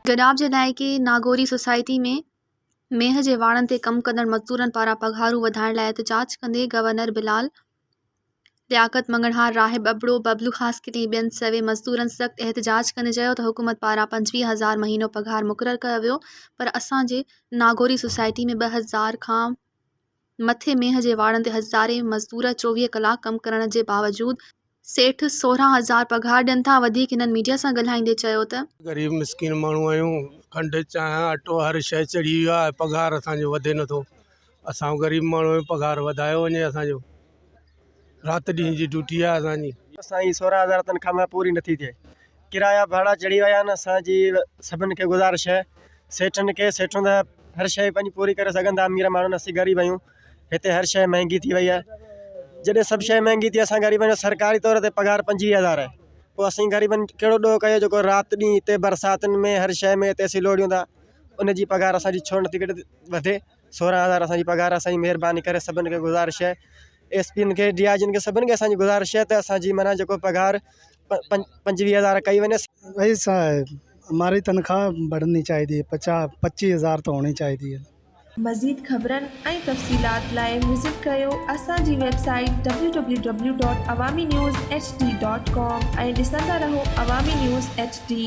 گڏاپ جي علائقي ناگوري سوسائٽي ۾ مينهن جي واڙن تي ڪم ڪندڙ مزدورن پاران پگهارون وڌائڻ لاء احتجاج ڪندي گورنر بلال لياقت مڱڻهار، راهب ابڙو، ببلو خاصخيلي ۽ ٻين سوين مزدورن سخت احتجاج ڪندي چيو ته حڪومت پاران 25 هزار مهينو پگهار مقرر ڪيو ويو پر اسان جي ناگوري سوسائٽي ۾ 2000 کان مٿي مينهن جي واڙن تي هزارين مزدور 24 ڪلاڪ ڪم ڪرڻ جي باوجود سيٺ 16 هزار پگهار ڏين ٿا وڌيڪ هنن ميڊيا سان ڳالهائيندي چيو ته. غريب مسڪين ماڻهو آهيون کنڊ چانهه اٽو هر شيء چڙهي ويو آهي پگهار اسان جو وڌي نٿو اسان غريب ماڻهو آهيون پگهار وڌايو وڃي اسان جو رات ڏينهن جي ڊيوٽي آهي اسان جي. اسان جي 16 هزار تنخواه مان پوري نٿي ٿئي ڪرايا ڀاڙا چڙهي ويا آهن اسان جي سڀن کي گذارش آهي سيٺن کي سيٺون ته هر شيء پنهنجي پوري ڪري سگهن ٿا امير ماڻهو اسين غريب آهيون هتي هر شيء مهنگي ٿي وئي آهي جڏهن سڀ شيء مهنگي ٿي اسان غريبن جو سرڪاري طور تي پگهار 25 هزار آهي پوء اسين غريبن ڪهڙو ڏوهه ڪيو جيڪو رات ڏينهن هتي برساتن ۾ هر شيء ۾ هتي اسين لوڙيون ٿا ان جي پگهار اسان جي ڇو نٿي وڌي 16 هزار اسان جي پگهار اسان جي مهرباني ڪري سڀن کي گذارش آهي ايس پين کي ڊي I جن کي سڀن کي اسان جي گذارش آهي ته اسان جي معنيٰ جيڪو پگهار 25 هزار ڪئي وڃي. ڀائي صاحب هماري تنخواه بڙهني چاهيدي پچا پچيس هزار ته هوني چاهيدي. مزيد خبرن ۽ تفصيلات لاء وزٽ ڪريو اسان جي website www.awaminews hd.com ۽ ڏسندا رهو عوامي نيوز ايڇ ڊي.